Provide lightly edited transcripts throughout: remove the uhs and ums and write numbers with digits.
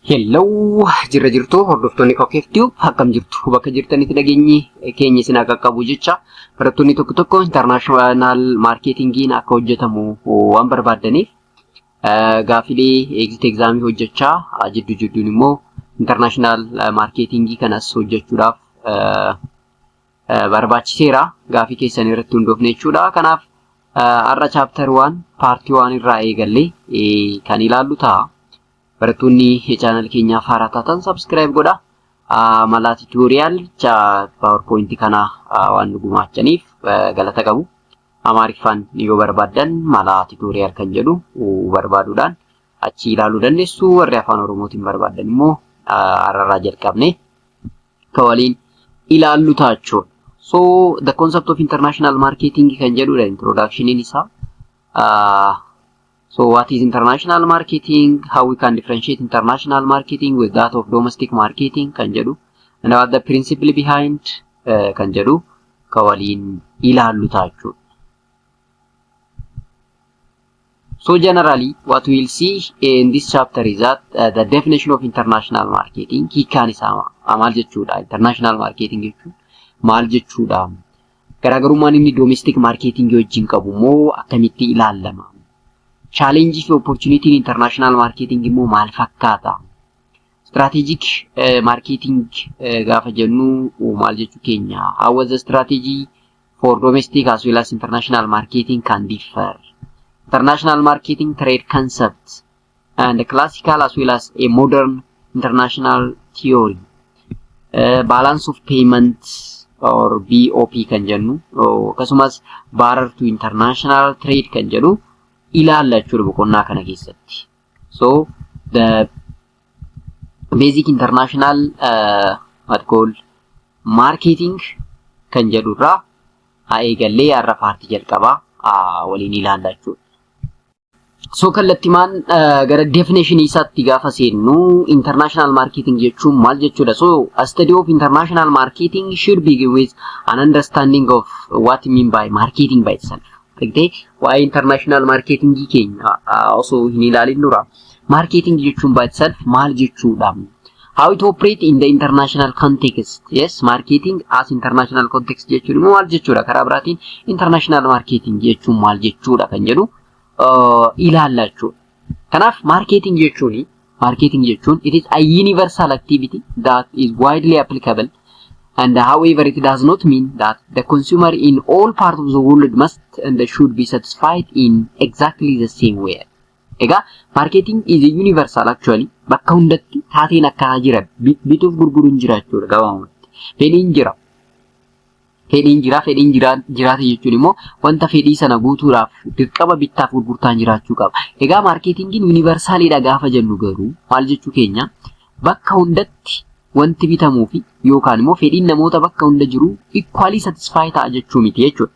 Hello, jirra jirtu hordoftoonni Kokeef Tube, akkam jirtu? Bakka jirtanitti dhageenyi keenya isin akka qabu jecha, barattoonni tokko tokko international marketingiin akka hojjetamu waan barbaaddaniif gaafilee exit examii hojjechaa jidduu jidduun immoo international marketingii kanas hojjechuudhaaf barbaachiseera gaafii keessan irratti hundoofne jechuudha. Kanaaf har'a chapter 1 part 1 irraa eegallee kan ilaallu ta'a. Barattoonni channel keenyaaf haaraa taatan subscribe godha. Malaa tutorial PowerPoint kana waan nu gumaachaniif galata qabu. Amaariffaan yoo barbaaddan Malaa Tutorial kan jedhu barbaaduudhaan achi ilaaluu dandeessu. Warri afaan Oromootiin barbaaddan immoo har'arraa jalqabne kan waliin ilaallu ta'a jechuudha. So the concept of international marketing kan jedhudha introductioniin isaa. So what is international marketing? How we can differentiate international marketing with that of domestic marketing kan jedhu. And what the principle behind kan jedhu kan waliin ilaallu ta'a jechuudha. So generally, what we will see in this chapter is that the definition of international marketing, hiikkaan isaa maal jechuudha? International marketing jechuun maal jechuudha? Garaagarummaan inni domestic marketing wajjin qabu immoo akkamitti ilaalama? Challenge fi opportunity international marketing immoo maal fakkaata? Strategic marketing gaafa jennu maal jechuu keenya? How was the strategy for domestic as well as international marketing can differ? International marketing trade concepts and the classical as well as a modern international theory. Balance of payment or BOP kan jennu, akkasumas barrier to international trade kan jedhu ilaalla jechuudha boqonnaa kana keessatti. So the basic international what called marketing kan jedhurraa haa eegallee har'a partii jalqabaa waliin ilaalla jechuudha. So kallattimaan gara definition isaatti gaafa seennu, international marketing jechuun maal jechuudha? So a study of international marketing should begin with an understanding of what mean by marketing by itself. Argitee, waa'ee international marketing keenya osoo hin ilaalin dura marketing jechuun by itself maal jechuudha? How it operate in the international context? Yes, marketing as international context jechuun immoo maal jechuudha? Karaa biraatiin international marketing jechuun maal jechuudha kan jedhu ilaalla jechuudha. Kanaaf marketing jechuun it is a universal activity that is widely applicable, and however, it does not mean that the consumer in all parts of the world must and should be satisfied in exactly the same way. Egaa marketing is a universal, actually bakka hundatti taateen akkanaa jira, bituuf gurguruun jira jechuudha gabaabumatti. Fedhiin jira. Fedhiin jira, fedhiin jiraate jechuun immoo wanta fedhii sana guutuudhaaf dirqama bittaaf gurgurtaan jiraachuu qaba. Egaa marketingiin universaliidha gaafa jennu garuu maal jechuu keenya? Bakka hundatti wanti bitamuu fi yookaan immoo fedhiin namoota bakka hunda jiru equally satisfy ta'a jechuu miti jechuudha.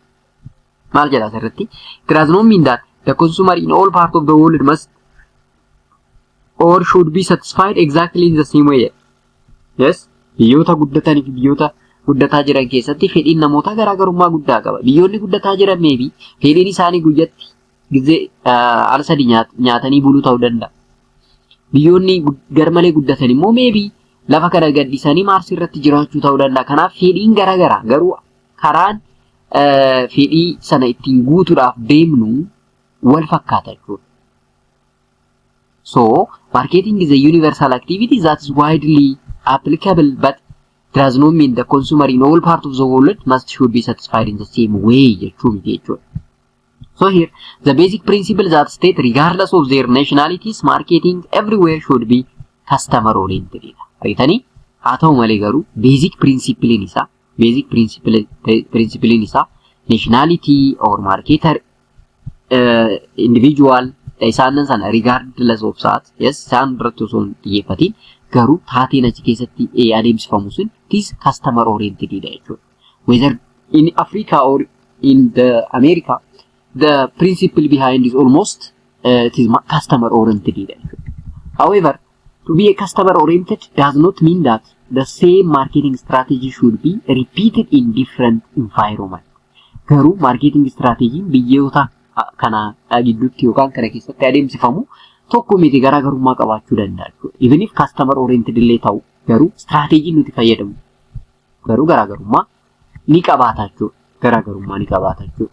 Maal jedha asirratti? It does not mean that the consumer in all part of the world must or should be satisfied exactly in the same way. Yes, biyyoota guddatanii fi biyyoota guddataa jiran keessatti fedhiin namootaa garaagarummaa guddaa qaba. Biyyoonni guddataa jiran maybe fedhiin isaanii guyyatti gizee al sadi nyaatanii buluu ta'uu danda'a. Biyyoonni garmalee guddatan immoo maybe lafa kana gadhiisanii Maarsii irratti jiraachuu ta'uu danda'a. Kanaaf fedhiin garaagaraa, garuu karaan fedhii sana ittiin guutuudhaaf deemnu wal fakkaata jechuudha. So, marketing is a universal activity that is widely applicable, but does not mean the consumer in all parts of the world must should be satisfied in the same way jechuu miti jechuudha. So here, the basic principle that state regardless of their nationalities, marketing everywhere should be customer oriented. Argitanii, haa ta'u malee garuu basic principle isaa nationality or marketer individual isaan sana regardless of that, yes, isaan irratti osoo hin xiyyeeffatiin garuu taateen achi keessatti adeemsifamu sun it customer oriented dha jechuudha. Whether in Africa or in the America, the principle behind is almost it is customer oriented dha jechuudha. However, to be a customer oriented does not mean that the same marketing strategy should be repeated in different environment. Garuu marketing strategy biyyoota kana gidduutti yookaan kana keessatti adeemsifamu Tokko miti, garaagarummaa qabaachuu danda'a jechuudha. Even if customer oriented illee ta'u, garuu strategyn nuti fayyadamu garuu garaagarummaa ni qabaata jechuudha. Garaagarummaa ni qabaata jechuudha.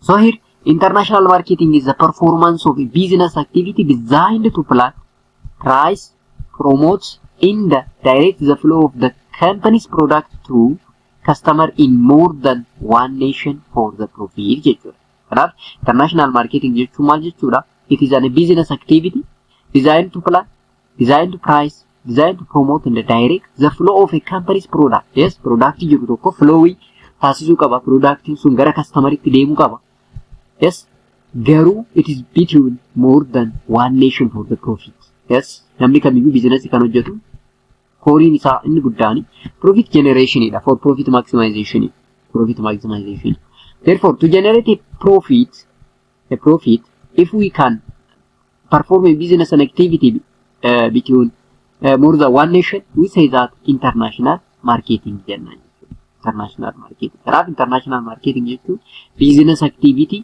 So here, international marketing is the performance of a business activity designed to plan, price, promote, and direct the flow of the company's product to customer in more than one nation for the profit jechuudha. Kanaaf international marketing jechuun maal jechuudha? It is a business activity designed to plan, designed to price, designed to promote and direct the flow of a company's product. Yes, product jiru tokko flowii taasisuu qaba. Productiin sun gara customeritti deemuu qaba. Yes, garuu it is between more than one nation for the profit. Yes, namni kamiyyuu businessii kan hojjetu coreiin isaa inni guddaan profit generationidha, for profit maximization. Profit maximization. Therefore, to generate a profit, if we can perform a business and activity between more than one nation, we say that international marketing jenna jechuudha. International marketing. Kanaaf international marketing jechuun business activity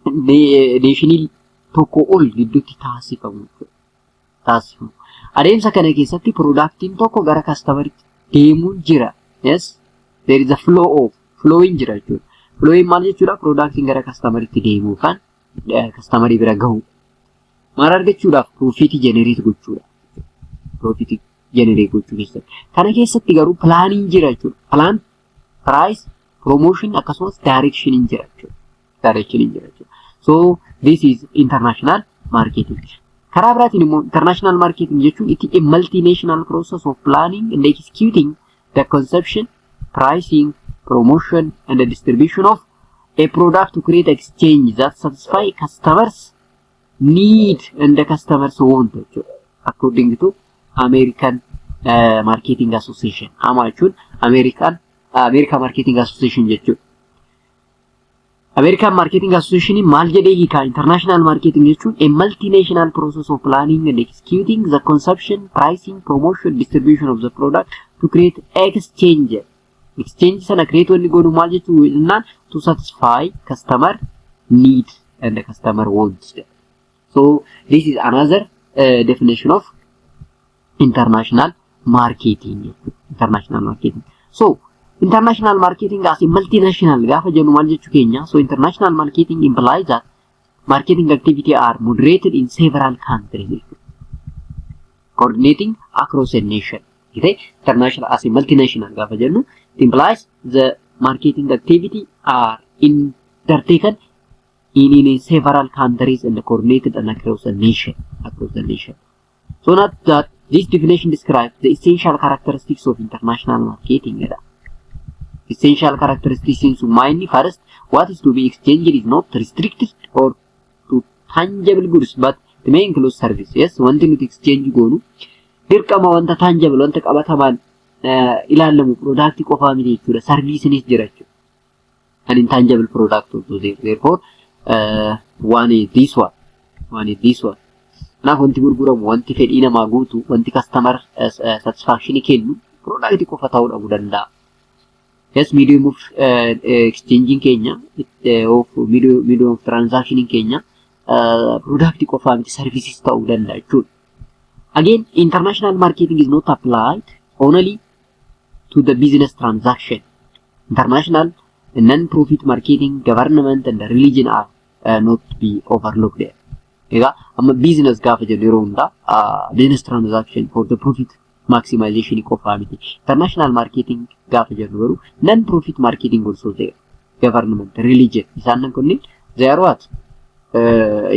nationii tokko ol gidduutti taasifamu jechuudha. Taasifamu. Adeemsa kana keessatti productiin tokko gara customeritti deemuun jira. Yes, there is a flow of flowing jira jechuudha. Flowing maal jechuudha? Productiin gara customeritti deemuu kan customerii bira gahu. Maal argachuudhaaf? Profitii generate gochuudha. Profitii generate gochuu keessatti. Kana keessatti garuu planiin jira jechuudha. Plan, price, promotion akkasumas directioniin jira jechuudha. Directioniin jira jechuudha. So this is international marketing. Karaa biraatiin immoo international marketing jechuun it a multinational process of planning and executing the conception, pricing, promotion and the distribution of a product to create exchange that satisfy customers need and the customers want jechuudha. According to American Marketing Association. AMA jechuun American Marketing Association jechuudha. American Marketing Association maal jedhee hiika? International marketing jechuun a multinational process of planning and executing the conception, pricing, promotion, distribution of the product to create exchange. Exchange sana create wanni goonu maal jechuu jennaan, to satisfy customer need and the customer wants. So this is another definition of international marketing. International marketing. So international marketing as a multinational gaafa jennu maal jechuu keenya? So international marketing implies that marketing activity are moderated in several countries, coordinating across a nation. Okay? International as a multinational gaafa jennu, it implies the marketing activity are undertaken in several countries and coordinated and across a nation. Across the nation. So not that this definition describes the essential characteristics of international marketing. Essential characteristics in mind: first, what is to be exchanged is not restricted or to tangible goods, but it may include service. Yes, wanti nuti exchange goonu dirqama wanta tangible, wanta qabatamaan ilaalamu product qofaa miti jechuudha. Serviceinis jira jechuudha. An intangible product also there. Therefore, one is this one. One is this one. Kanaaf wanti gurguramu, wanti fedhii namaa guutu, wanti customer satisfaction kennu product qofa ta'uu dhabuu danda'a. Yes, medium of exchanging keenya of medium of transaction keenya product qofaa miti, services ta'uu danda'a jechuudha. Again, international marketing is not applied only to the business transaction. International non-profit marketing, government and religion are not to be overlooked there. Egaa amma business gaafa jennu yeroo hundaa business transaction for the profit maximization qofaa miti. International marketing gaafa jennu garuu non-profit marketing also there. Government, religion isaan kunniin they are what?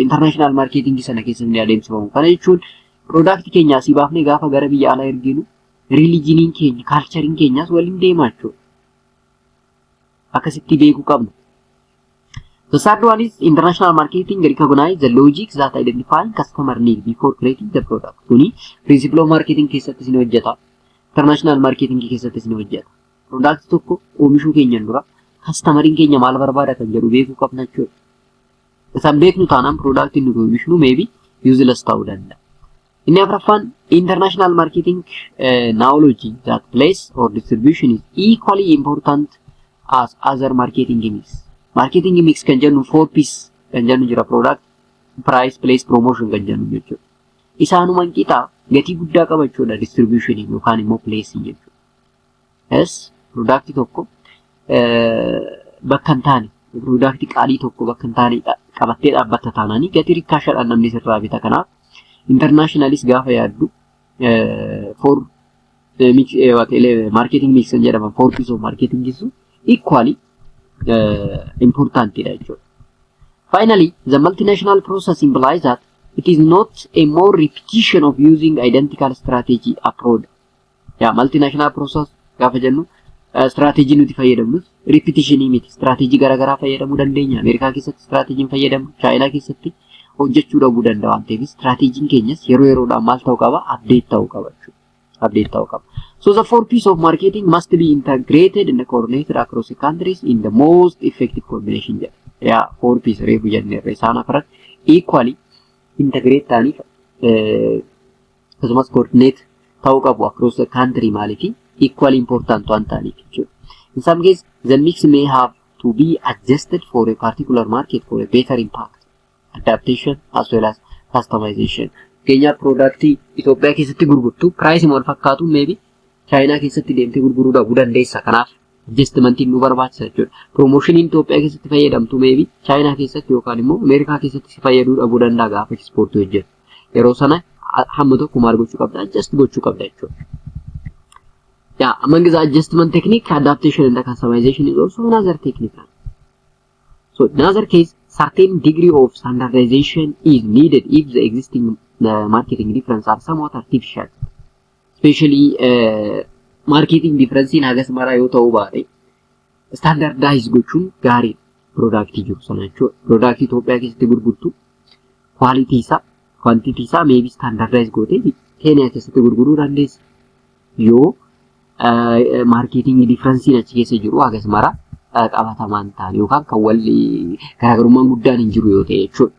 International marketing sana keessatti ni adeemsifamu. Kana jechuun product keenya asii baafnee gaafa gara biyya alaa erginu religioniin keenya, cultureiin keenyas waliin deemaa jechuudha. Akkasitti beekuu qabna. The third one is international marketing recognize the logic that identify customer need before creating the product. Kuni principle of marketing keessattis ni hojjeta. International marketing keessattis ni hojjeta. Product tokko oomishuu keenyan dura customeriin keenya maal barbaada kan jedhu beekuu qabna jechuudha. Isaan beeknu taanaan product nuti oomishnu maybe useless ta'uu danda'a. Inni afuraffaan, international marketing knowledge that place or distribution is equally important as other marketing mix. Marketing mix kan jennu four P's kan jennu jira: product, Price, place, promotion kan jennu jechuudha. Isaanumaan qixaa gatii guddaa qaba jechuudha distribution yookaan immoo place jechuudha. Yes, product tokko bakka hin taane, product qaalii tokko bakka hin taane qabattee dhaabbatta taanaanii gatii rikkaashaadhaan namni sirraa bita. Kanaaf internationalis gaafa yaaddu four marketing mix kan jedhaman, four P's of marketing sun equally importantidha jechuudha. Finally, the multinational process implies that it is not a mere repetition of using identical strategy abroad. Yaa, multinational process gaafa jennu strategy nuti fayyadamnus repetitionii miti. Strategy garaagaraa fayyadamuu dandeenya. Ameerikaa keessatti strategyiin fayyadamnu Chaayinaa keessatti hojjechuu dhabuu danda'a waan ta'eef strategyiin keenyas yeroo yeroodhaan maal ta'uu qaba? Update ta'uu qaba jechuudha. Update ta'uu qaba. So the four P's of marketing must be integrated and coordinated across the countries in the most effective combination jedha. Yaa, four P's reefu jenneerra, isaan afran equally integrate ta'anii akkasumas coordinate ta'uu qabu across the country, maaliifi equally important waan ta'aniif jechuudha. In some case, the mix may have to be adjusted for a particular market for a better impact, adaptation as well as customization. Fakkeenyaaf, productii Itoophiyaa keessatti gurgurtu priceii wal fakkaatu maybe Chaayinaa keessatti deemtee gurguruu dhabuu dandeessa. Kanaaf adjustmentiin nu barbaachisa jechuudha. Promotioniin Itoophiyaa keessatti fayyadamtu maybe Chaayinaa keessatti yookaan immoo Ameerikaa keessatti si fayyaduu dhabuu danda'a gaafa exportii hojjetu. Yeroo sana hamma tokko maal gochuu qabda? Adjust gochuu qabda jechuudha. Yeah, among the adjustment technique, adaptation and customization is also another technique. So, in another case, certain degree of standardization is needed if the existing marketing difference are somewhat artificial. Especially marketing difference hagas mara yoo ta'uu baate standardize gochuun gaariidha. Productii jiru sana jechuudha. Productii Itoophiyaa keessatti gurgurtu quality isaa, quantity isaa maybe standardize gootee Keeniyaa keessatti gurguruu dandeessa. Yoo marketing differenceiin achi keessa jiru hagas mara qabatamaan ta'an yookaan kan walli garaagarummaan guddaan hin jiru yoo ta'e jechuudha.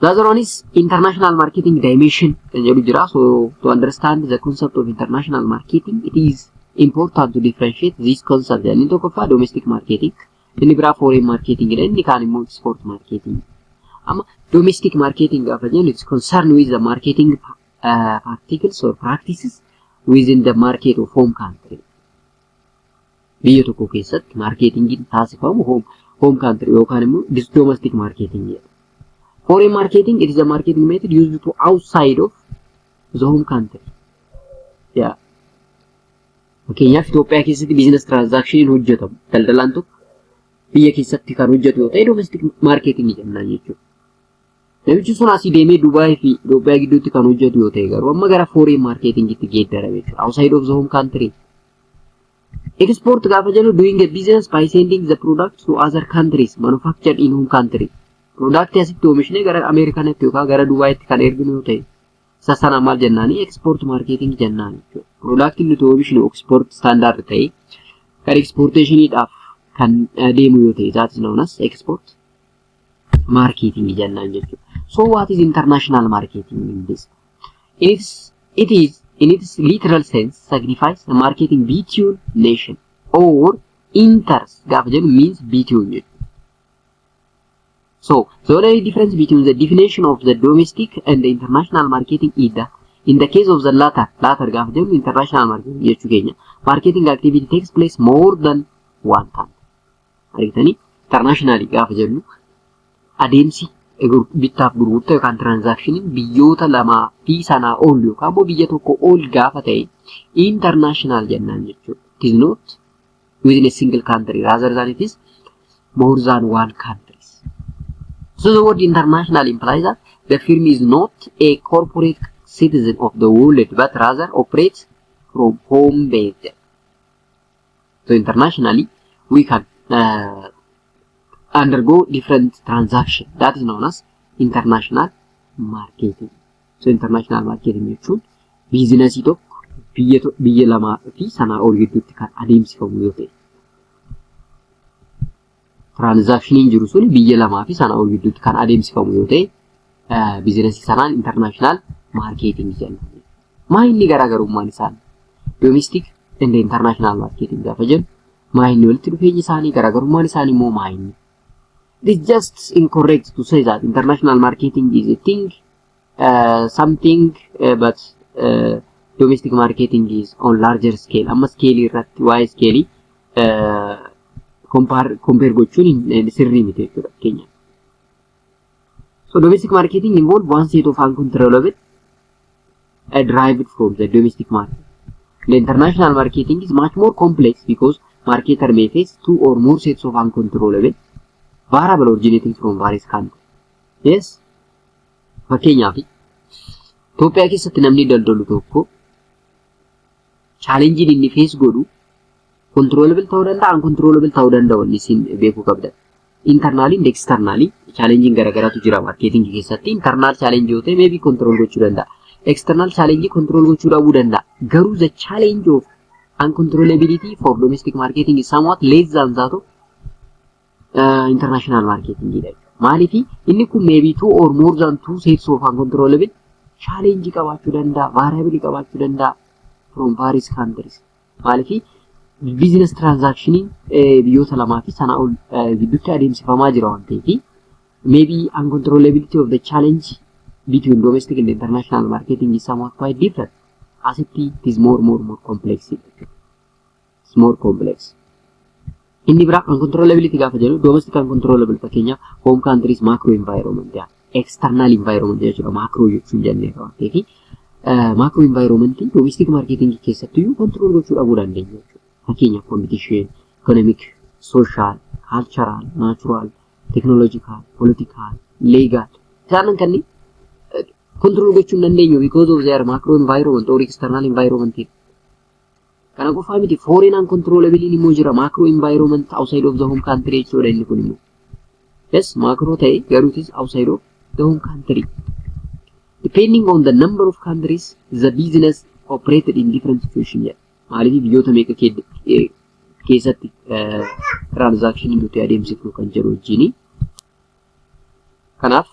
The other one is international marketing dimension kan jedhu jira. So to understand the concept of international marketing, it is important to differentiate this concept. Inni tokkoffaa domestic marketing, inni biraa foreign marketing dha, inni kaan immoo export marketing. Amma domestic marketing gaafa jennu, it's concerned with the marketing particles or practices within the market of home country. Biyya tokko keessatti marketingiin taasifamu home country yookaan immoo domestic marketing jedha. Foreign marketing, it is a marketing method used to outside of the home country. Yeah. Fakkeenyaaf, Itoophiyaa keessatti business transaction hojjetamu. Daldalaan tokko biyya keessatti kan hojjetu yoo ta'e domestic marketing jennaan jechuudha. Namichi sun asii deemee Dubaayii fi Itoophiyaa gidduutti kan hojjetu yoo ta'e garuu amma gara foreign marketingitti geeddarame jechuudha. Outside of the home country. Export gaafa jennu, doing a business by sending the product to other countries manufactured in home country. Product asitti oomishnee gara Ameerikaanitti yookaan gara Dubaayitti kan erginu yoo ta'e isa sana maal jennaani? Export marketing jennaan jechuudha. Product nuti oomishnu export standard ta'e kan exportationiidhaaf kan deemu yoo ta'e, that is known as export marketing jennaan jechuudha. So what is international marketing in this? It is in its literal sense signifies the marketing between nation or inters gaafa jennu means between jechuudha. So the only difference between the definition of the domestic and the international marketing is that in the case of the latter, latter gaafa jennu international marketing jechuu keenya, marketing activity takes place more than one time. Argitanii, internationally gaafa jennu adeemsi bittaaf gurgurtaa yookaan transactioniin biyyoota lamaa fi sanaa ol yookaan immoo biyya tokko ol gaafa ta'e international jennaan jechuudha. It is not within a single country, rather than it is more than one countries. So the word international implies that the firm is not a corporate citizen of the world but rather operates from home base. So internationally we can undergo different transaction that is known as international marketing. So international marketing jechuun businessii tokko biyya lamaa fi sanaa ol gidduutti kan adeemsifamu yoo ta'e, transactioniin jiru sun biyya lamaa fi sanaa ol gidduutti kan adeemsifamu yoo ta'e, businessii sanaan international marketing jenna. Maa inni garaagarummaan isaan? Domestic and international marketing gaafa jennu maa inni walitti dhufeenyi isaanii, garaagarummaan isaanii immoo maa inni? It is just incorrect to say that international marketing is a thing, something, but domestic marketing is on larger scale. Amma scale irratti waa'ee scale compare gochuun sirrii miti jechuudha fakkeenyaaf. So domestic marketing involve one set of uncontrollable derived from the domestic market. The international marketing is much more complex because marketer may face two or more sets of uncontrollable variable originating from various countries. Yes. Fakkeenyaaf, Itoophiyaa keessatti namni daldalu tokko challengeiin inni face godhu controllable ta'uu danda'a, uncontrollable ta'uu danda'a, wanni isin beekuu qabdan. Internally and externally challengeiin garaagaraatu jira marketingii keessatti. Internal challenge yoo ta'e maybe control gochuu danda'a. External challenge control gochuu dhabuu danda'a. Garuu the challenge of uncontrollability for domestic marketing is somewhat less than that of international marketing dha. Maaliif? Inni kun maybe two or more than two sets of uncontrollable challenge qabaachuu danda'a, variable qabaachuu danda'a from various countries. Maaliif? Business transaction biyyoota lamaa fi sanaa ol gidduutti adeemsifamaa jira waan ta'eef, maybe uncontrollability of the challenge between domestic and international marketing is somewhat quite different. Asitti it is more more more complex. It's more complex. Inni biraa uncontrollability gaafa jedhu, domestic uncontrollable fakkeenyaaf home countries macro environment yaa external environment jechuudha, macro jechuun jennee waan ta'eef, macro environment domestic marketing keessatti iyyuu control gochuu dhabuu dandeenya jechuudha. Fakkeenyaaf competition, economic, social, cultural, natural, technological, political, legal isaan kanneen control gochuu hin dandeenyu because of their macro environment or external environment. Kana qofaa miti, foreign uncontrollable immoo jira, macro environment outside of the home country jechuudha inni kun immoo. Yes, macro ta'e garuu it is outside of the home country. Depending on the number of countries the business operated in different situation jedha. Maaliif? Biyyoota meeqa keessatti transaction nuti adeemsifnu kan jedhu wajjini. Kanaaf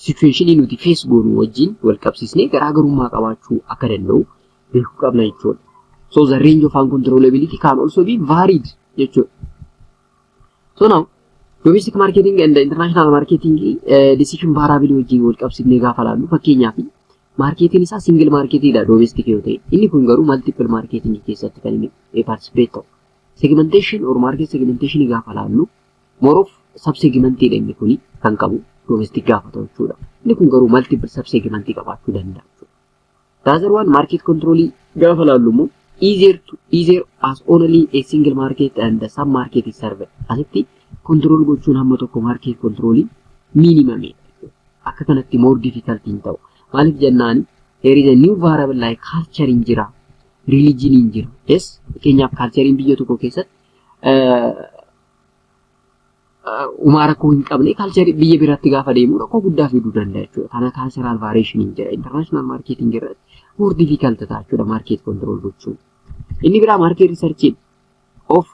situationii nuti face goonu wajjin wal qabsiisnee garaagarummaa qabaachuu akka danda'u beekuu qabna jechuudha. So the range of uncontrollability can also be varied jechuudha. So now domestic marketing and international marketing decision variable wajjin wal qabsiifnee gaafa laallu, fakkeenyaaf marketiin isaa single marketiidha domestic yoo ta'e, inni kun garuu multiple marketing keessatti kan inni participate ta'u. Segmentation or market segmentation gaafa laallu, more of sub-segmentiidha inni kuni kan qabu domestic gaafa ta'u jechuudha. Inni kun garuu multiple sub-segmentii qabaachuu danda'a jechuudha. The other one, market control gaafa laallu immoo, easier as only a single market and the sub market is served. Asitti control gochuun hamma tokko market control minimum akka kanatti more difficult hin ta'u. Maaliif jennaani, there is a new variable like culture hin jira, religion hin jira. Yes, fakkeenyaaf culturein biyya tokko keessatti umaa rakkoo hin qabne culture biyya biraatti gaafa deemu rakkoo guddaa fiduu danda'a jechuudha. Kana cultural variation hin jira. International marketing irratti more difficult ta'a jechuudha market control gochuun. Inni biraa market research of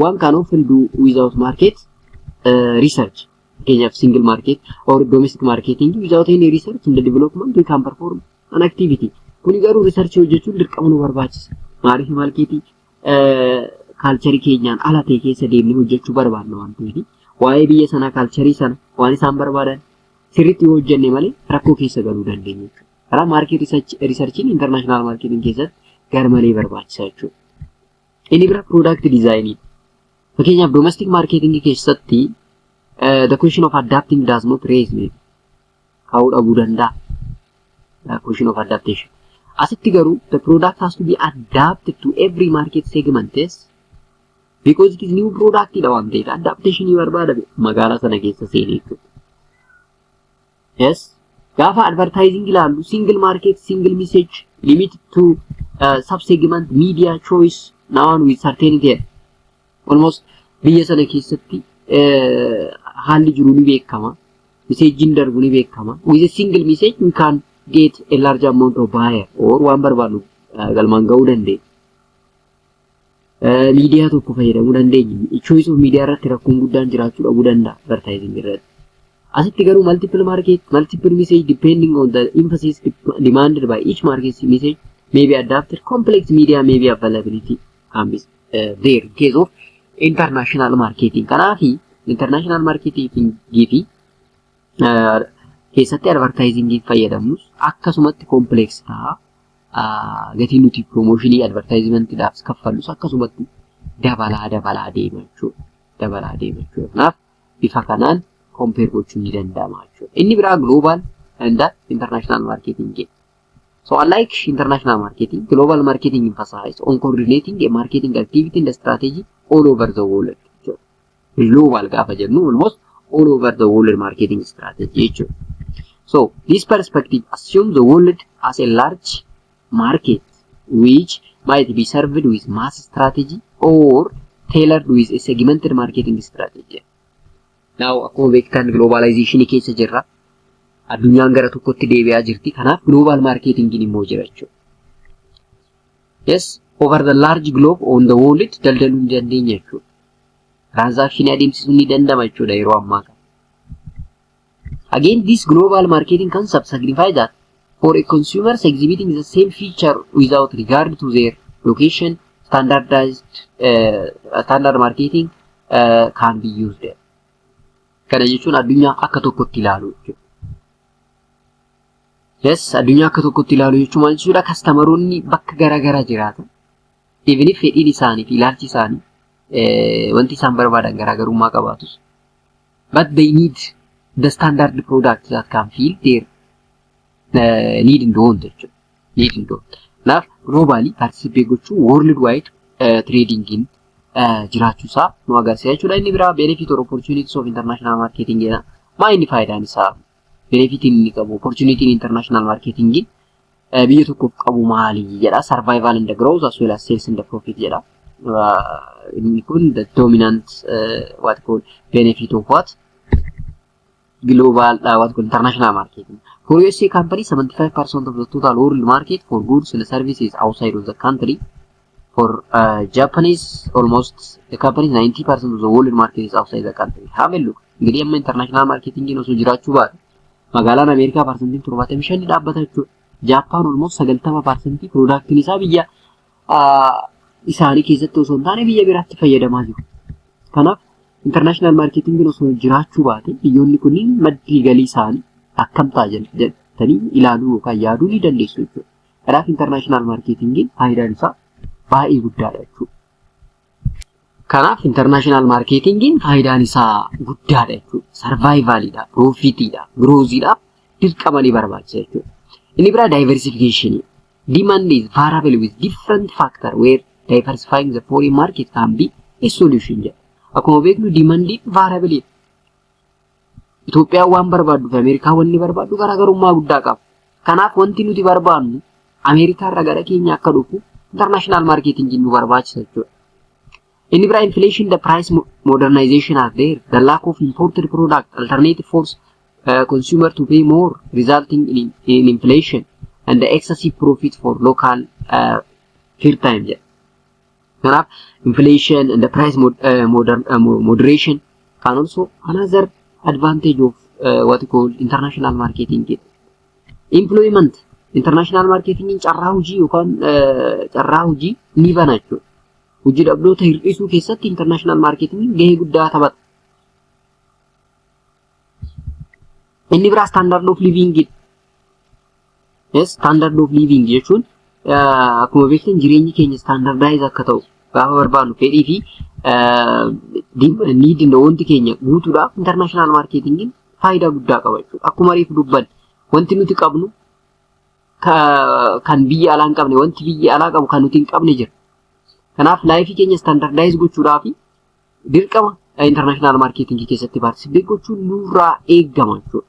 one can often do without market research. Fakkeenyaaf single market or domestic marketing, without any research in the development we can perform an activity. Kuni garuu research hojjechuun dirqama nu barbaachisa. Maaliif? Marketii cultureii keenyaan ala ta'e keessa deemnee hojjechuu barbaanna waan ta'eef, waa'ee biyya sanaa, cultureii sana, waan isaan barbaadan sirriitti yoo hojjenne malee rakkoo keessa galuu dandeenya jechuudha. Karaa market researchiin international marketing keessatti garmalee barbaachisaa jechuudha. Inni bira product design. Fakkeenyaaf domestic marketing keessatti the question of adapting does not raise, maybe ka'uu dhabuu danda'a. The question of adaptation. Asitti garuu the product has to be adapted to every market segment, yes? Because it is new product dha waan ta'eef adaptation barbaada magaalaa sana keessa seenee jechuudha. Yes. Gaafa advertising ilaallu, single market, single message, limited to sub-segment, media choice, now with certainty. Almost biyya sana keessatti haalli jiru ni beekama. Messageiin darbu ni beekama. With a single message we can get a large amount of buyer or waan barbaadnu galmaan ga'uu dandeenya. Miidiyaa tokko fayyadamuu dandeenya. Choice of media irratti rakkoon guddaan jiraachuu dhabuu danda'a advertising irratti. Asitti garuu multiple market, multiple message depending on the emphasis demanded by each market message may be adapted. Complex media may be availability can be there in case of international marketing. Kanaafi International marketing fi keessatti advertising fayyadamnus akkasumatti complex ta'a. Gatii nuti promotionii advertisementiidhaaf kaffallus akkasumatti dabalaa dabalaa deema jechuudha. Dabalaa deema jechuudha. Kanaaf bifa kanaan compare gochuun ni danda'ama jechuudha. Inni biraa global and international marketing. So unlike international marketing, global marketing emphasizes on coordinating a marketing activity and strategy all over the world. Global gaafa jennu almost all over the world marketing strategy jechuudha. So this perspective assumes the world as a large market which might be served with mass strategy or tailored with a segmented marketing strategy. Now, akkuma beektan, globalization keessa jirra. Addunyaan gara tokkotti deebi'aa jirti. Kanaaf global marketing immoo jira jechuudha. Yes, over the large globe on the world daldaluu ni dandeenya jechuudha. Transaction adeemsisuun ni danda'ama jechuudha yeroo ammaa kana. Again, this global marketing concept signifies that for a consumers exhibiting the same feature without regard to their location, standardized standard marketing can be used. Kana jechuun addunyaa akka tokkotti ilaalu jechuudha. Yes, addunyaa akka tokkotti ilaalu jechuun maal jechuudha? Customeroonni bakka garaa garaa jiraatan. Even if fedhiin isaanii fi ilaalchi isaanii, wanti isaan barbaadan garaagarummaa qabaatus. But they need the standard product that can fill their need and want jechuudha. Need and want. Kanaaf globally participate gochuu, world wide tradingiin jiraachuusaa nu agarsiisa jechuudha. Inni biraa benefit or opportunities of international marketing jedha. Maa inni faayidaan isaa? Benefitiin inni qabu, opportunitiin international marketingiin biyya tokkoof qabu maali jedha. Survival and the growth as well as sales and the profit jedha. Inni kun the dominant what called benefit of what global what called international marketing. For USA company, 75% of the total world market for goods and services outside of the country. For Japanese, almost the company, 90% of the world market is outside the country. Have a look. እንግዲህ amma international marketing osoo jiraachuu baate magaalaan Ameerikaa 75% dhaabbata jechuudha. Jaappaan almost 90% productiin isaa biyya isaanii keessatti osoo hin taane biyya biraatti fayyadamaa jiru. Kanaaf international marketing osoo jiraachuu baate biyyoonni kunniin maddi galii isaanii akkam ta'a jettanii ilaaluu yookaan yaaduu ni dandeessu jechuudha. Kanaaf international marketingiin faayidaan isaa baay'ee guddaadha jechuudha. Kanaaf international marketingiin faayidaan isaa guddaadha jechuudha. Survivaliidha, profitiidha, growthiidhaaf dirqama ni barbaachisa jechuudha. Inni biraa diversification. Demand is variable with different factor where diversifying the foreign market can be a solution jedha. Akkuma beeknu demandiin variable. Itoophiyaan waan barbaaddu fi Ameerikaan wanni barbaaddu garaagarummaa guddaa qaba. Kanaaf wanti nuti barbaannu Ameerikaa irraa gara keenya akka dhufu international marketing nu barbaachisa jechuudha. Inni biraa inflation, the price modernization are there. The lack of imported product alternative force consumer to pay more, resulting in inflation and the excessive profit for local firm jedha. Kanaaf inflation and the price moderation can also another advantage of what you call international marketing jedha. Employment, international marketing carraa hojii yookaan carraa hojii ni bana jechuudha. Hojii dhabdoota hir'isuu keessatti international marketing gahee guddaa taphata. Inni biraa standard of living. Yes, standard of living jechuun akkuma beektan jireenyi keenya standardize akka ta'u gaafa barbaadnu, fedhii fi need wanti keenya guutuudhaaf international marketingiin faayidaa guddaa qaba jechuudha. Akkuma reefu dubbanne, wanti nuti qabnu kan biyya alaa hin qabne, wanti biyya alaa qabu kan nuti hin qabne jira. Kanaaf lifeii keenya standardize gochuudhaaf dirqama international marketingii keessatti participate gochuun nurraa eeggama jechuudha.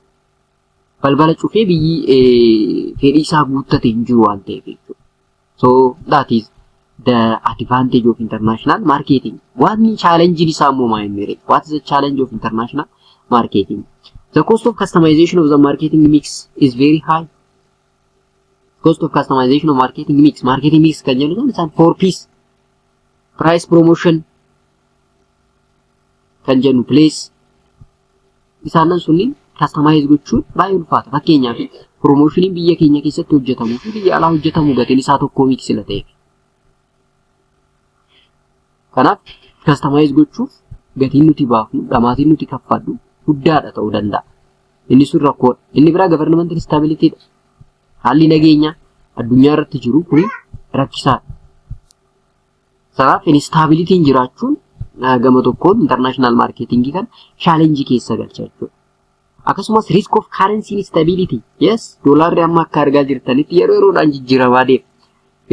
Balbala cufee biyyi fedhii isaa guuttate hin jiru waan ta'eef jechuudha. So that is the advantage of international marketing. Wanni challenge isaa immoo maal inni? What is the challenge of international marketing? The cost of customization of the marketing mix is very high. Cost of customization of marketing mix. Marketing mix kan jennu sun isaan four P's. Price, promotion kan jennu, place, isaanan sunniin customize gochuun baay'ee ulfaata. Fakkeenyaaf, promotioniin biyya keenya keessatti hojjetamuu fi biyya alaa hojjetamu gatiin isaa tokko miti sila ta'eef. Kanaaf customize gochuuf Gatiin nuti baafnu, dhamaatiin nuti kaffallu guddaadha ta'uu danda'a. Inni sun rakkoodha. Inni biraa government instability dha. Haalli nageenyaa addunyaa irratti jiru kuni rakkisaadha. Sanaaf instabilityn jiraachuun gama tokkoon international marketingii kan challenge keessa galcha jechuudha. Akkasumas risk of currency instability. Yes, doolaarri amma akka argaa jirtanitti yeroo yeroodhaan jijjiiramaa deema.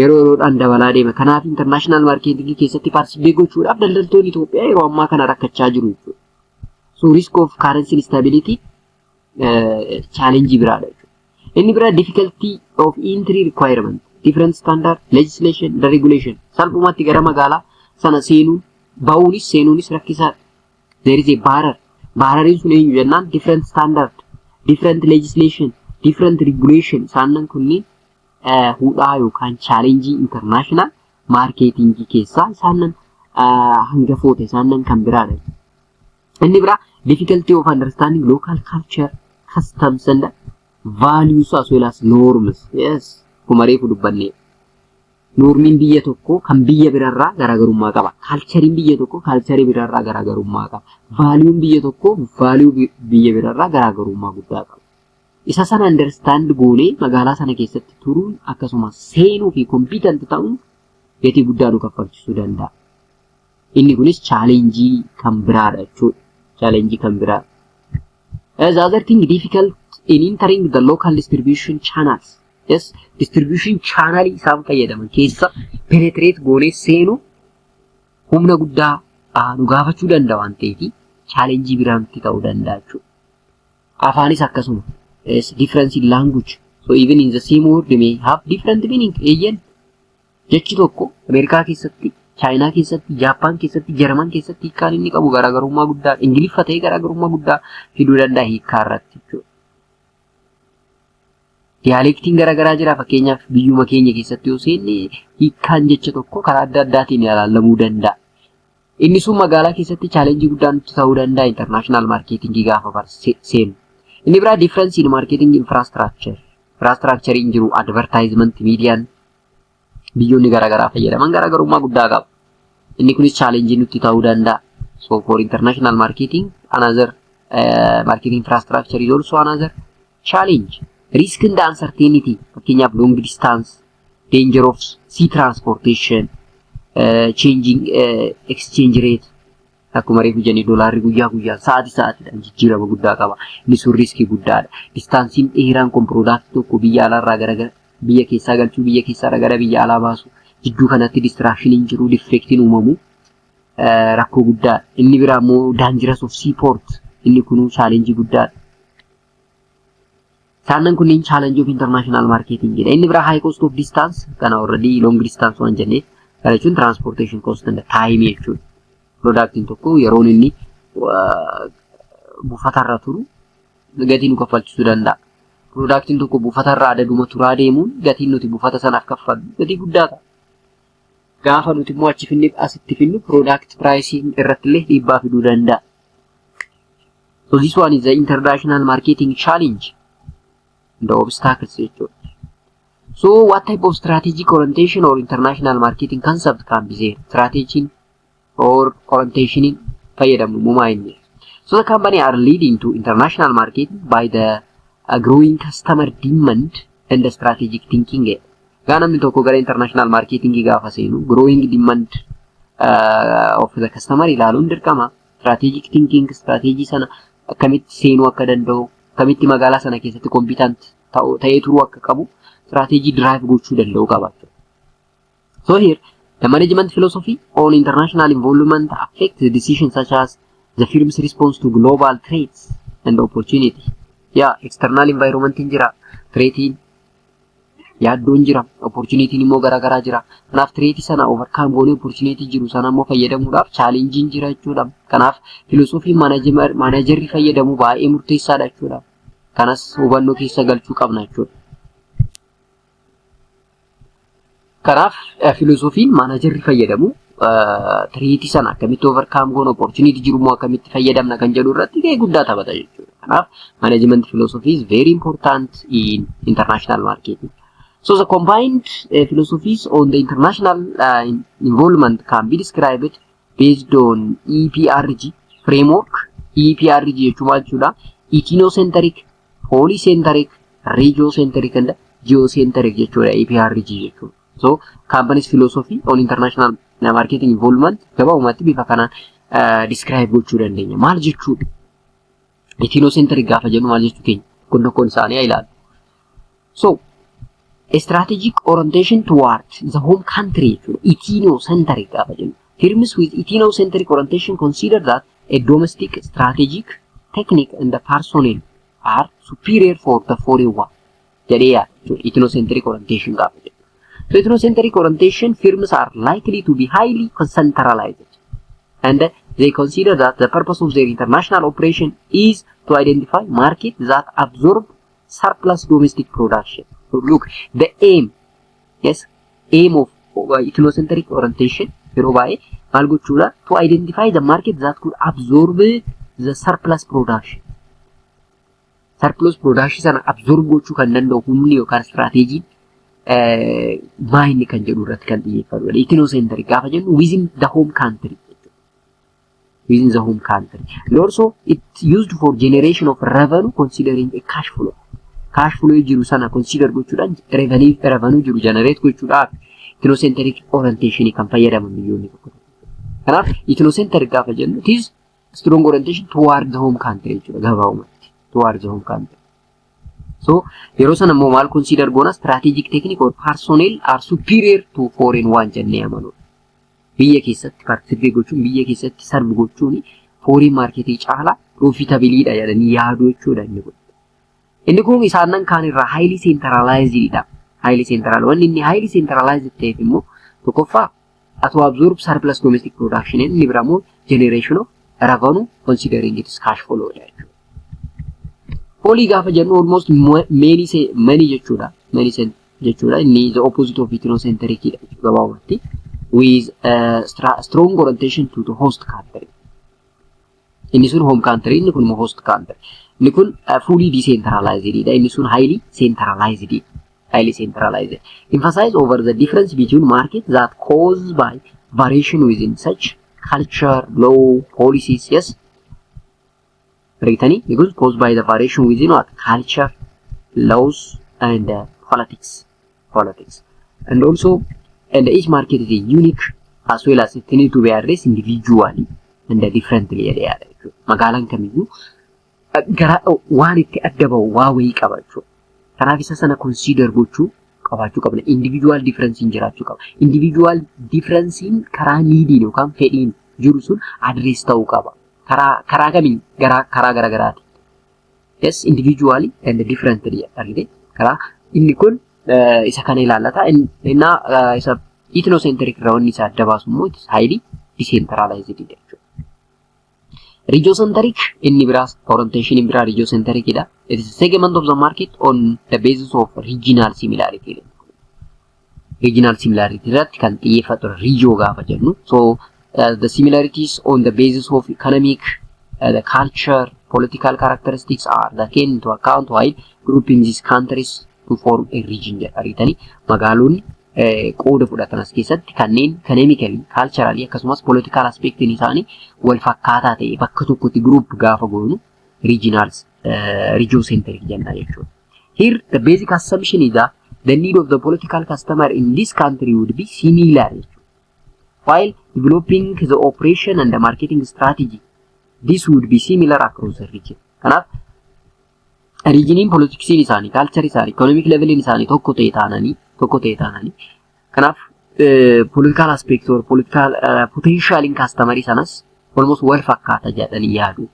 Yeroo yeroodhaan dabalaa deema. Kanaaf international marketingii keessatti participate gochuudhaaf daldaltoonni Itoophiyaa yeroo ammaa kana rakkachaa jiru jechuudha. So risk of currency instability challenge biraadha jechuudha. Inni biraa difficulty of entry requirement, different standard, legislation, the regulation. Salphumatti gara magaalaa sana seenuun ba'uunis seenuunis rakkisaadha. There is a barrier. Barrieriin sun eenyu jennaan different standard, different legislation, different regulation isaanan kunniin hudhaa yookaan challenge international marketingii keessaa isaanan hangafoota isaanan kan biraadha. Inni biraa difficulty of understanding local culture, customs and values as well as norms. Yes, akkuma reefu dubbanne. Normiin biyya tokkoo kan biyya biraarraa garaagarummaa qaba. Cultureiin biyya tokkoo culture biraarraa garaagarummaa qaba. Valueun biyya tokkoo value biyya biraarraa garaagarummaa guddaa qaba. Isa sana understand goonee magaalaa sana keessatti turuun akkasumas seenuu fi competent ta'uun gatii guddaa nu kaffalchisuu danda'a. Inni kunis challenge kan biraadha jechuudha. Challenge kan biraadha. The other thing, difficult in entering the local distribution channels. Yes, distribution channel isaan fayyadaman keessa penetrate goonee seenuu humna guddaa nu gaafachuu danda'a waan ta'eef challenge biraa nutti ta'uu danda'a jechuudha. Afaanis akkasuma. Yes, difference in language. So even in the same word may have different meaning. Eeyyan jechi tokko Ameerikaa keessatti, Chaayinaa keessatti, Jaappaan keessatti, Jarman keessatti hiikkaan inni qabu garaagarummaa guddaa, Ingiliffa ta'ee garaagarummaa guddaa fiduu danda'a hiikkaa irratti jechuudha. Dialectiin garaagaraa jira. Fakkeenyaaf, biyyuma keenya keessatti yoo seenne hiikkaan jecha tokko karaa adda addaatiin ilaalamuu danda'a. Inni sun magaalaa keessatti challenge guddaa nutti ta'uu danda'a international marketingii gaafa seenu. Inni biraa difference in marketing infrastructure. Infrastructure hin jiru, advertisement miidiyaan biyyoonni garaagaraa fayyadaman garaagarummaa guddaa qaba. Inni kunis challenge nutti ta'uu danda'a. So for international marketing, another marketing infrastructure is also another challenge. Risk and uncertainty, fakkeenyaaf long distance, danger of sea transportation, changing exchange rate, akkuma reefu jennee doolaarri guyyaa guyyaan sa'aatii sa'aatiidhaan jijjiirama guddaa qaba. Inni sun riskii guddaadha. Distanceiin dheeraan kun product tokko biyya alaarraa gara biyya keessaa galchuu, biyya keessaa gara biyya alaa baasu, jidduu kanatti distractioniin jiru, defectiin uumamu rakkoo guddaadha. Inni biraa immoo dangerous of seaport, inni kunuu challenge guddaadha. Isaanan kunneen challenge of international marketing jedha. Inni biraa high cost of distance, kana already long distance waan jenneef, kana jechuun transportation cost and time jechuudha. Productiin tokko yeroon inni buufatarra turu gatii nu kaffalchisuu danda'a. Productiin tokko buufatarra adaduma turaa deemuun gatiin nuti buufata sanaaf kaffallu gatii guddaa ta'a. Gaafa nuti immoo achi finne asitti finnu product pricing irratti illee dhiibbaa fiduu danda'a. So this one is the international marketing challenge and the obstacles jechuudha. So what type of strategic orientation or international marketing concept can be there? Strategy or orientation fayyadamnu mumaa inni. So the company are leading to international marketing by the growing customer demand and the strategic thinking. Gaa namni tokko gara international marketing gaafa seenu growing demand of the customer ilaaluun dirqama. Strategic thinking, strategy sana akkamitti seenuu akka danda'u, akkamitti magaalaa sana keessatti competent ta'ee turuu akka qabu strategy drive gochuu danda'u qaba. So here, the management philosophy on international involvement affects the decisions such as the firm's response to global threats and opportunity. Yeah, external environment jira, threatiin yaaddoon jira, opportunitiin immoo garaagaraa jira. Kanaaf threatii sana overcome goonee opportunity jiru sana immoo fayyadamuudhaaf challengein jira jechuudha. Kanaaf philosophyn managerri fayyadamu baay'ee murteessaadha jechuudha. Kanas hubannoo keessa galchuu qabna jechuudha. Kanaaf philosophyn managerri fayyadamu threatii sana akkamitti overcome goona, opportunity jiru immoo akkamitti fayyadamna kan jedhu irratti gahee guddaa taphata jechuudha. Kanaaf management philosophy is very important in international marketing. So the combined philosophies on the international involvement can be described Based on EPRG framework. EPRG jechuun maal jechuudha? Ethnocentric, polycentric, regiocentric and geocentric jechuudha EPRG jechuudha. So company's philosophy on international marketing involvement gabaabumatti bifa kanaan describe gochuu dandeenya. Maal jechuudha? Ethnocentric gaafa jennu maal jechuu keenya? Kun tokkoon isaanii haa ilaallu. So strategic orientation toward the home country jechuudha. Ethnocentric gaafa jennu. Firms with ethnocentric orientation consider that a domestic strategic technique and the personnel are superior for the foreign one jedhee yaada jechuudha. Ethnocentric orientation gaafa jennu. So ethnocentric orientation firms are likely to be highly centralized and they consider that the purpose of their international operation is to identify market that absorb surplus domestic production. So look, the aim, yes, aim of ethnocentric orientation yeroo baay'ee maal gochuudha? To identify the market that could absorb the surplus production. Surplus production sana absorb gochuu kan danda'u humni yookaan strateejiin maa inni kan jedhu irratti kan xiyyeeffatudha. Ethnocentric gaafa jennu within the home country. Within the home country. And also it's used for generation of revenue considering a cash flow. Cash flow jiru sana consider gochuudhaan revenue jiru generate gochuudhaaf ethnocentric orientation kan fayyadaman biyyoonni tokko tokko. Kanaaf ethnocentric gaafa jennu it is strong orientation toward the home country jechuudha gabaabumatti. Toward the home country. So yeroo sana immoo maal consider goona? Strategic technique or personnel are superior to foreign one jennee amanuudha. Biyya keessatti participate gochuun, biyya keessatti serve gochuun foreign marketii caalaa profitableiidha jedhanii yaaduu jechuudha inni kun. Inni kun isaanan kaan irraa highly centralized dha. Highly central. Wanni inni highly centralized ta'eef immoo tokkoffaa to absorb surplus domestic production, inni biraa immoo generation of revenue considering its cash flow dha jechuudha. Poly gaafa jennu almost many many jechuudha. Many jechuudha. Inni the opposite of ethnocentric dha gabaabumatti. With strong orientation to the host country. Inni sun home country, inni kun immoo host country. Inni kun fully decentralized dha. Inni sun highly centralized. Highly centralized. Emphasize over the difference between market that caused by variation within such culture, law, policies, yes. Argitanii? Because caused by the variation within what? Culture, laws, and politics. Politics. And also, and each market is a unique as well as it need to be addressed individually and differently jedhee yaada jechuudha. Magaalaan kamiyyuu gara waan itti adda bahu waa wayii qaba jechuudha. Kanaaf isa sana consider gochuu qabaachuu qabna. Individual differencein jiraachuu qaba. Individual differencein karaa neediin yookaan fedhiin jiru sun address ta'uu qaba. Karaa kamiin? Karaa gara garaati. Yes, individually and differently argite. Karaa inni kun isa kana ilaallata. Innaa isa ethnocentric irraa wanni isa adda baasu immoo it is highly decentralized jechuudha. Regiocentric inni biraas orientation biraa regiocentric dha. It is a segment of the market on the basis of regional similarity. Regional similarity irratti kan xiyyeeffatu regio gaafa jennu. So the similarities on the basis of economic, the culture, political characteristics are taken into account while grouping these countries to form a region jedha. Argitanii, magaalonni qooda fudhatan as keessatti kanneen economically, culturally akkasumas political aspectiin isaanii wal fakkaataa ta'e bakka tokkotti group gaafa goonu regional regiocentric jenna jechuudha. Here the basic assumption is that the need of the political customer in this country would be similar jechuudha. While developing the operation and the marketing strategy, this would be similar across the region. Kanaaf regioniin politicsiin isaanii, culture isaanii, economic leveliin isaanii tokko ta'e taananii kanaaf political aspect or political potentialiin customerii sanas almost wal fakkaata jedhanii yaadu.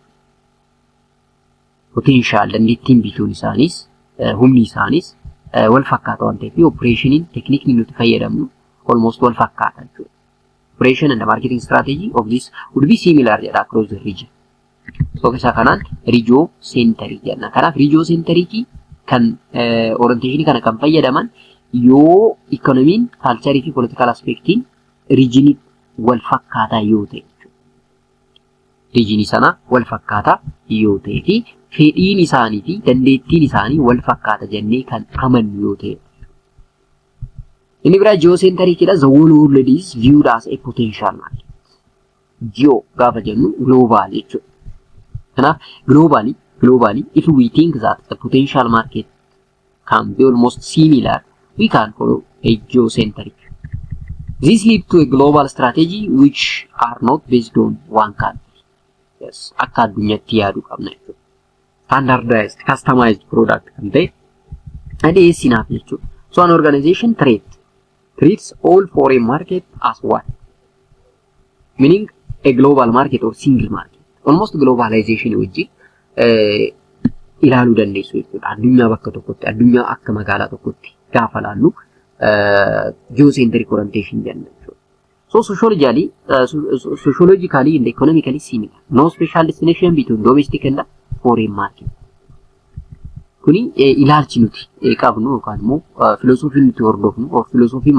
Potential dandeettiin bituun isaaniis, humni isaaniis wal fakkaata waan ta'eef operationiin techniqueni nuti fayyadamnu almost wal fakkaata jechuudha. Operation and the marketing strategy of this would be similar jedha across the region. So isa kanaan regiocentric jenna. Kanaaf regiocentricii kan orientation kana kan fayyadaman yoo economiin, cultureii fi political aspectiin regionii wal fakkaataa yoo ta'e jechuudha. Regionii sana wal fakkaataa yoo ta'e fi fedhiin isaanii fi dandeettiin isaanii wal fakkaata jennee kan amannu yoo ta'e. Inni biraa geocentricidha. The whole world is viewed as a potential market. Geo gaafa jennu global jechuudha. Kanaaf globally, if we think that the potential market can be almost similar, we can follow a geocentric. This leads to a global strategy which are not based on one country. Yes, akka addunyaatti yaaduu qabna jechuudha. Standardized, customized product kan ta'e dhiyeessinaaf jechuudha. So an organization treats all foreign market as one. Meaning a global market or single market. Almost globalization wajjin ilaaluu dandeessu jechuudha. Addunyaa bakka tokkotti, addunyaa akka magaalaa tokkotti gaafa laallu geocentric orientation jenna jechuudha. So sociologically and economically similar. No special distinction between domestic and foreign market. Kuni ilaalchi nuti qabnu yookaan immoo filoosofiin nuti hordofnu, filoosofii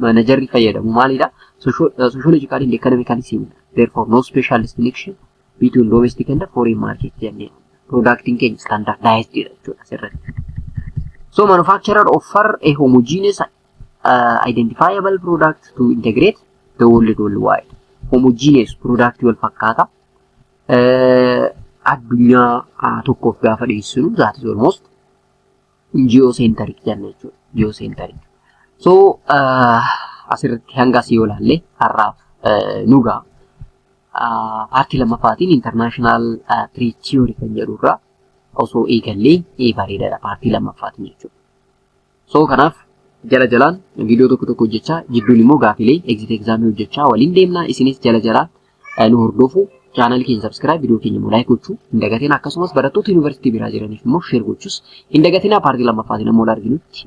managerri fayyadamu maalidha? Sociologically and economically similar. Therefore, no special distinction between domestic and foreign market jennee. Productiin keenya standardized jechuudha asirratti. So manufacturer offer a homogeneous identifiable product to integrate the world worldwide. Homogeneous product wal fakkaata. Addunyaa tokkoof gaafa dhiyeessinu, that is almost geocentric jenna jechuudha. Geocentric. So asirratti hanga asii yoo ilaalle har'aaf nu ga'a. Partii lammaffaatiin international trade theory kan jedhurraa osoo eegallee bareedaadha partii lammaffaatiin jechuudha. So kanaaf jala jalaan viidiyoo tokko tokko hojjechaa, jidduun immoo gaafilee exit examii hojjechaa waliin deemna. Isinis jala jalaan nu hordofu, channelii keenya subscribe, viidiyoo keenya immoo like gochuu hin dagatiin. Akkasumas barattoota yuunivarsiitii biraa jiraniif immoo share gochuus hin dagatiin. Partii lammaffaatiin ammoo arginutti.